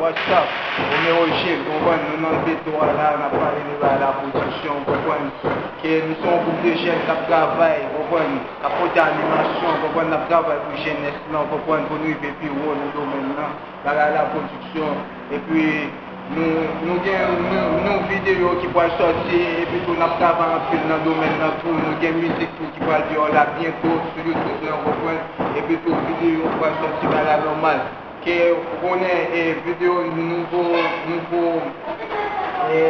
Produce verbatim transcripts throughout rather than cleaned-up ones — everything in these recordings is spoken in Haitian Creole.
What's up? Romero Gilles, konprann, nou nan beto a la, n ap pale de bagay la pwodiksyon, konprann, ke nou se yon gwoup de jèn k ap travay, konprann, k ap pote animasyon, konprann, n ap travay pou jenès lan, konprann, pou nou rive pi wo nan domèn nan, bagay la pwodiksyon, epi nou, nou gen nou, nou videyo ki pral sòti, epi tou n ap travay anpil nan domèn nan tou, nou gen mizik tou ki pral deyò la byento sou YouTube lan, konprann, epi tou videyo pral sòti bagay la nòmal. Ke ou konnen, e, videyo nouvo, nouvo, e,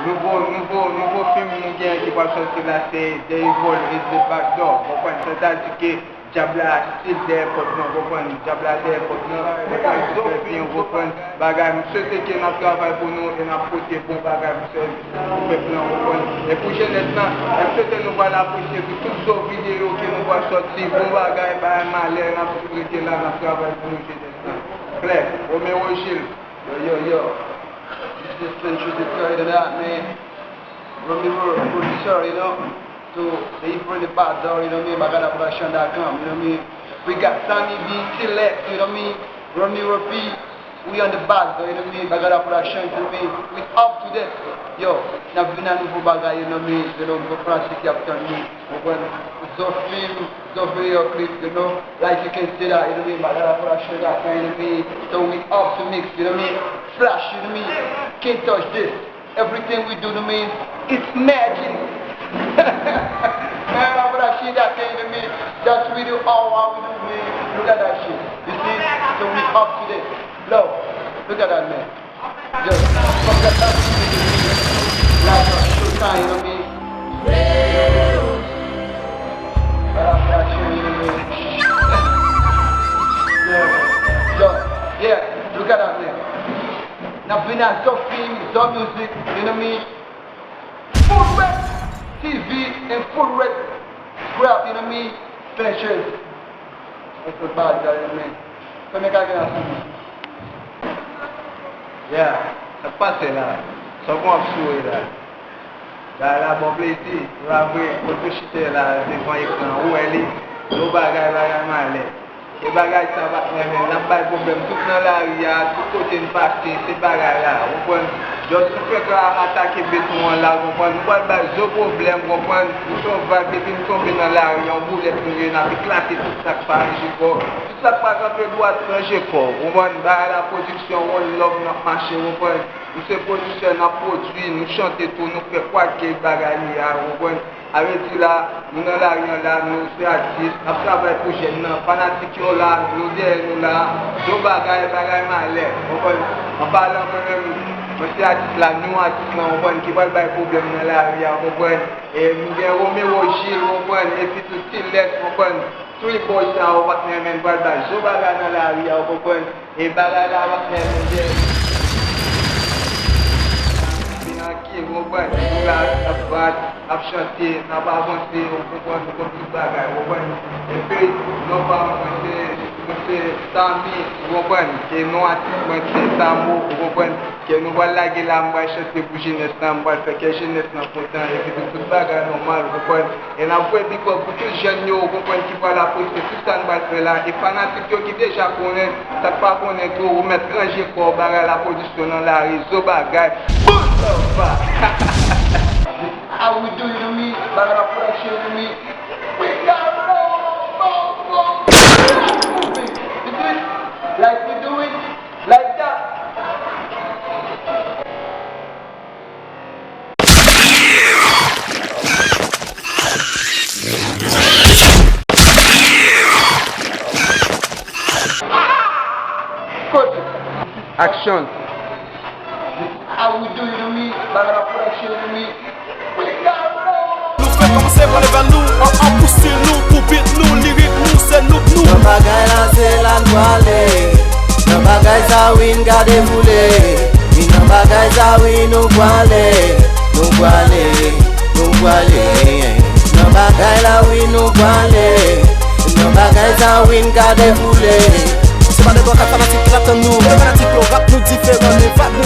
nouvo, nouvo, nouvo fim nou gen ki pral sòti la, se The Evil is the Back Door. Konprann? Sètadi ke dyab la astil dèyè pòt lan, konprann? Dyab la dèyè pòt lan, konprann? Trè byen, konprann? Bagay, m swete ke n ap travay pou nou e n ap pote bon bagay pou sèvis pou pèp lan, konprann? E pou jenès lan, m swete nou pral apresye tou tout zo videyo ke nou pral sòti, bon bagay, bagay malè, n ap toujou rete la, n ap travay pou nou, jenès. Klè, Romero Gilles. Yo, yo, yo. This is Slim Juicy Curry tonight, man. Romero, producer, you know. To the Evil in the Back Door, you know me. Bagada Production dot com, you know me. We got Sammy B, T-Lex, you know me. Romero P, we on the back door, you know me. Bagada Production, you know me. We up to this. Yo, n ap vin a nouvo bagay, you know me. You know, nouvo pratik y ap tann nou. Konprann? Zo fim, zo video clip, you know, like you can see that, you know what I mean? Bagay la pou la chèz la fen, you know what I mean? So we up to mix, you know what I mean? Flash, you know what I mean? Can't touch this. Everything we do, you know what I mean? It's magic. Bagay la pou la chèz la fen, you know what I mean? That's we do all, all we do, man. Look at that shit. You see? So we up to this. Look, look at that, man. Yo, fuck that up. Like a showtime, you know what I mean? Yo, yo, yeah, look at that, man. N ap vin a Zo Film, Zo Music, you know what I mean? Full Red T V and Full Red Scrap, you know what I mean? Clinchers. Mwen sot baz la, men fèmen kagè a sou mwen. Yeah, sa k pase la? Sa w konn ap souri la? Bagay la bon plezi, se pa vre? Kote w chita la devan ekran, ou wè li? Gwo bagay, bagay malè. E bagay sa, patnè, men n ap bay pwoblèm tout nan lari a, tout kote n pase, se bagay la, ou konprann? Just nou fenk atake beton an la, konprann? Nou pral bay zo pwoblèm, konprann? Nou se yon vibe, depi nou tonbe nan lari a, yon boulèt nou ye, n ap eklate tout sa k pa ranje kò. Tout sa k pa kanpe dwat, ranje kò w, konprann? Bagay la pwodiksyon, one love, n ap mache, konprann? Nou se pwodiktè, n ap pwodui, nou chante tou, nou fè kwake bagay li a, konprann? Sa vle di la, nou nan lari an la, nou se atis, n ap travay pou jèn nan, fanatik yo la, nou dèyè nou la, gwo bagay, bagay malè, konprann? An palan mwen menm, mwen se atis la, nou atis lan, konprann, ki pral bay pwoblèm nan lari a, konprann? E nou gen Romero Gilles, konprann, epi tou T-Lex, konprann, Three boy sa yo, patnè, men pral bay zo bagay nan lari a, ou konprann? E bagay la, patnè, men gen vin anki, ou konprann? Nou la, n ap bat, n ap chante, n ap avanse, ou konprann? Nou konn tout bagay, ou konprann? Epi, non pa mwen, mwen se, mwen se Samy, ou konprann? E non atis mwen se Samo, ou konprann? Ke nou pral lage la, m pral chante pou jenès lan, m pral fè kè jenès lan kontan, epi tou tout bagay nòmal, ou konprann? E n ap voye big up pou tout jèn yo, ou konprann, ki pral apresye tout sa n pral fè la. E fanatik yo ki deja konnen, sa k pa konnen tou, ou mèt ranje kò w, bagay la pwodiksyon nan lari, zo bagay. Bon, sa va. How we do it, you know me? Bagay la pwodiksyon, you know me? We got roll, boom, boom. You do it like we do it, like that. Action. How we do it, you know me? Bagay la pou la chen, you know me? We got roll. Nou fèk kòmanse pran level nou, an, an pou stil nou, pou beat nou, lirik nou, se nou k nou. Nan bagay la se la n pwale. Nan bagay sa wi n ka devoule. Wi nan bagay sa wi nou pwale. Nou pwale, nou pwale. Nan bagay la wi nou pwale. Nan bagay sa wi n ka devoule. Se pa nenpòt kèl fanatik ki t ap tann nou. Fanatik yo rap nou diferan, men vibe nou